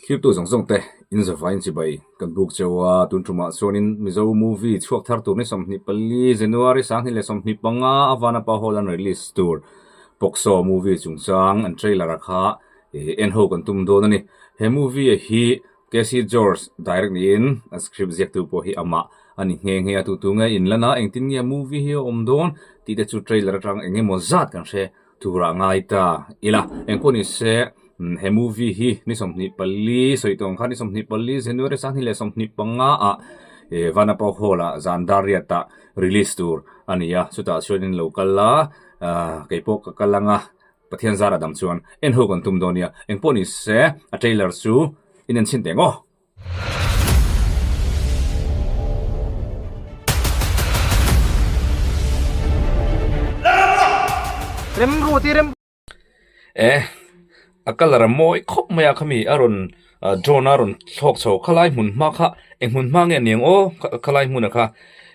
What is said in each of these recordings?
Thlirtu zawng zawng te in zavaiin chibai kan buk cheu a, tun tumah chuanin Mizo movie chhuak thar tur ni 24 January 2025 a Vanapa Hall an release tur Pawkso movie chungchang an trailer a kha en ho kan tum dawn a ni. He movie hi KC George direct niin a script ziaktu pawh hi amah a ni nghe nghe a, tu tu nge in lan a engtin nge movie hi a awm dawn tih te chu trailer atang eng emaw zat kan hre Turah ngai ta ila. Engpawh ni se he movie hi ni 24 sawi tawng khan ni 24 January 2025 ah Vanapa Hall ah zan dar riat ah release tur a ni a, chutah chuan in lo kal a, keipawh ka kal ang a, Pathian zara dam chuan en ho kan tum dawn nia. Engpawh ni se a trailer chu in en chhin teh ang aw. E a colour a mawi khawp mai a khami a rawn drone a rawn thlawk chho khalai hmun hma kha eng hmun hma nge aniang aw khalai hmun a kha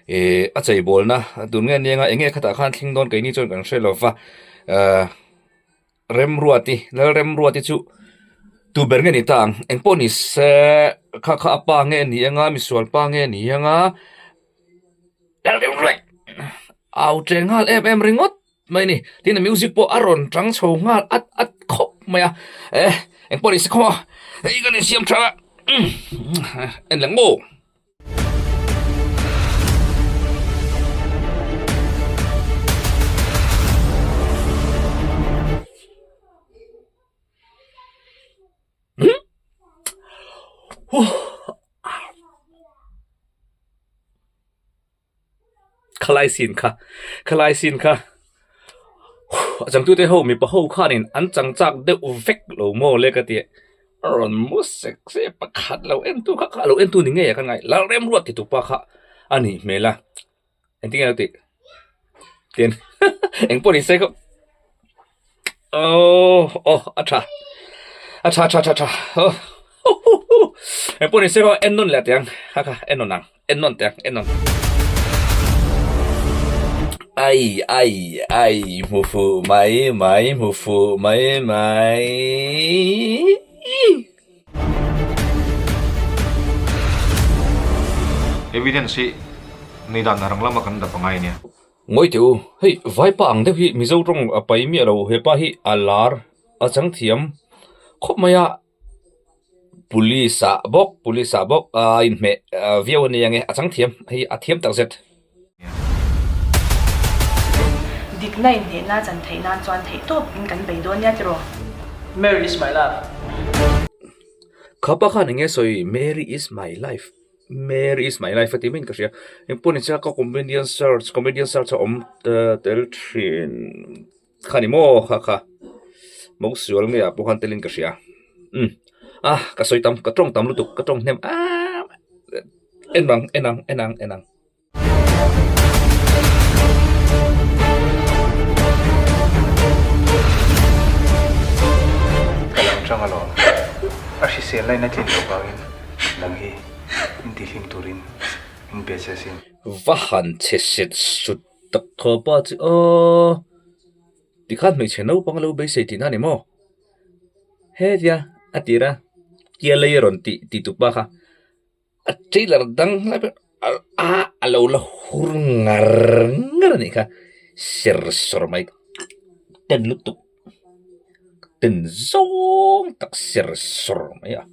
eh a chei bawlna tur nge aniang a eng nge khatah khan thleng dawn keini chuan kan hre lova ah. Remruati, Lalremruati chu tu ber nge ni ta ang? Eng pawh ni se, kha kha a pa nge ni anga, misual pa nge ni anga, Lalremruat! Au ṭe nghal em em ringawt mai ni. Tin a music pawh a rawn ṭang chho nghal at at khawp mai a. Eh, eng pawh ni se khaw a, hei kan insiam ṭha a, en leh maw? Khalai sin kha khalai sin kha a changtute ho mipa ho khanin an chang chak deuh vek lo maw le ka ti a rawn mu sek sek pakhat lo en tu kha kha lo en tu ni ngei ah ka ngai Lalremruat ti tupa kha a nih hmel a engtin nge a lo tih tin engpawh ni se kha Aww aw a tha a tha tha tha tha aw engpawh ni se aw en nawn leh teh ang kha kha en nawn ang en nawn teh ang en nawn ai ai ai hmu fuh mai mai hmu fuh mai mai. Evidence hi nei dan rang lama kan dap angai ania. Ngawi teh u, hei vaipa ang deuh hi Mizo tawng a pai miah lo, hepa hi a lar a chang thiam khawp mai a, police ah bawk police ah bawk a inhmeh viau a ni ang e, a chang thiam hei a thiam tak zet. Dikna inhnehna chan theih nan chuan theihtawp in kan bei dawn nia tiraw? Mary is my love. Khapa khan enge sawi Mary is my life. Mary is my life a tih maiin ka hria engpawh ni se ka comedian search comedian search a awm tel thin kha ni maw kha kha mawngsual nge ah pawh khan telin ka hria umm ah ka sawi tam ka tawng tam lutuk ka tawng hnem ah en ang en ang en ang en ang. Ka lam chang alawm. A hrisel lain a tlin loh vangin nang hi in tihlim turin min pe che asin. Va han chhe set sut tak thaw pa chu aw. Tikhan hmeichhe naupang a lo beisei tihna a ni maw? Hetia a tir a, kia lei a rawn tih tih tupa kha. A trailer dang hlai pawh a a lo la hur ngar ngar a nih kha ser sawr mai ten lutuk ten zawng tak ser sawr mai a.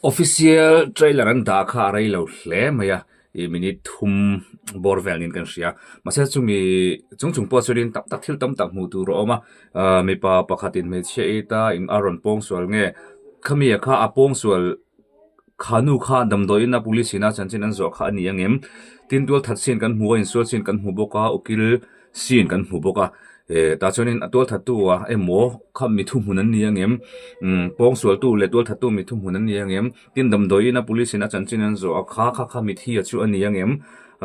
Official trailer an dah kha a rei lo hle mai a ih minute thum bawr vel niin kan hria mahse chumi chung chung pawh chuanin tam tak thil tam tak hmuh tur a awm a ahh mipa pakhatin hmeichhia it a in a rawn pawngsual nge khami ah kha a pawngsual kha nu kha damdawiin a police in a chanchin an zawh kha a ni ang em tin tual that chin kan hmu a insual chin kan hmu bawk a ukil scene kan hmu bawk a eh tah chuanin a tual thattu ah emaw kha mi thuhmun an ni ang em umm pawngsualtu leh tual thattu mi thuhmun an ni ang em tin damdawiin a police in a chanchin an zawh a kha kha kha mithi a chu a ni ang em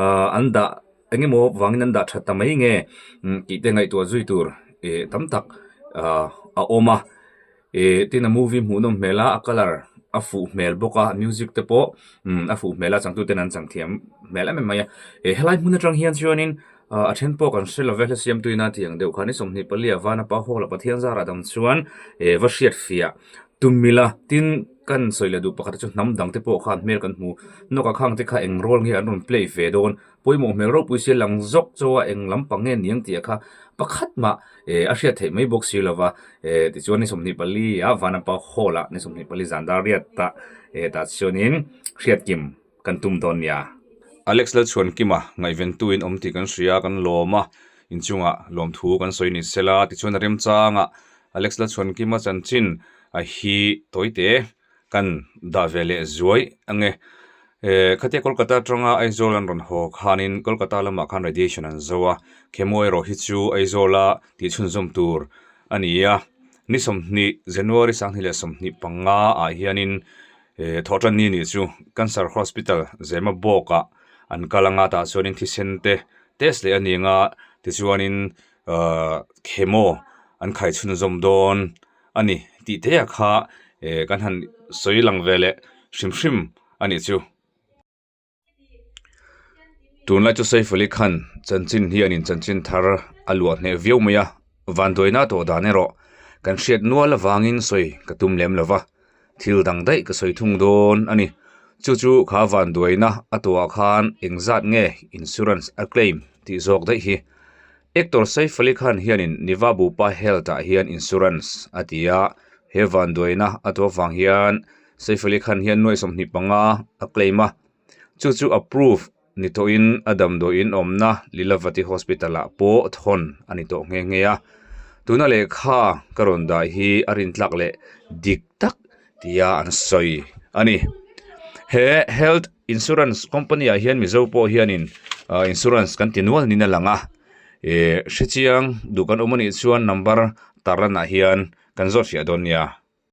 ah an dah eng emaw vangin an dah that ta mai nge tih te ngaihtuah zui tur eh tam tak ah a awm a ih tin a movie hmuh nawm hmel a a colour a fuh hmel bawk a music te pawh umm a fuh hmel a changtuten an chang thiam hmel em em mai a ih helai hmun atang hian chuanin ah a then pawh kan hre lo ve hla siamtu ina tih ang deuh khan ni 24 ah vana pa hall ah Pathian zarah dang chuan ih va hriat fiah tum ila tin kan sawi leh duh pakhat chu hnam dang te pawh khan hmel kan hmu nawk a khang te kha eng role nge an rawn play ve dawn pawimawh hmel ropui sia lang zawk chaw a eng lampang nge niang tih kha pakhat mah eh a hriat theih mai bawk si lova eh tichuan ni 24 ah Vanapa hall ah ni 24 zan dar riat ah eh tah chuanin hriatkim kan tum dawn nia. Alex Lalchhuankima ngaihventu in awm tih kan hria kan lawm a inchungah lawmthu kan sawi ni sela tichuan a remchangah Alex Lalchhuankima chanchin a hi tawite kan dah ve leh zuai ange eh khatia Kolkata atanga Aizawl an rawn haw khanin Kolkata lamah khan radiation an zo a khemaw erawh hi chu Aizawla tih chhunzawm tur a ni a ni 20 January 2025 ah hianin eh thawhtan ni nih chu Cancer Hospital Zemabawk ah an kal anga tah chuanin thisen te test leh a ni anga tichuanin ahh khemaw an khai chhunzawm dawn. a ni tih theih ah kha eh kan han sawi lang ve leh hrim hrim a nih chu. Tunlai chu Saifali khan chanchin hianin chanchin thar a luah hneh viau mai a, vanduaina tawh dan erawh kan hriat nual avangin sawi ka tum lem lo va, thil dang daih ka sawi thung dawn a ni. Chu chu kha vanduaina a tawhah khan engzat nge insurance a claim tih zawk daih hi. Actor Saif Ali Khan hianin Niva Bupa Health ah hian insurance a ti a, he vanduaina a tuah vang hian Saif Ali Khan hian nuai 25 a claim a, chu chu approve ni tawhin a damdawiin awmna Lilavati Hospital ah pawh thawn a ni tawh nghe nghe a. Tuna lehkha ka rawn dah hi a rintlak leh dik tak tia an sawi a ni. He health insurance company ah hian Mizo pawh hianin ah insurance kan ti nual niin a lang a eh hrechiang duh kan awm anih chuan number tarlan ah hian kan zawt hriah dawn nia.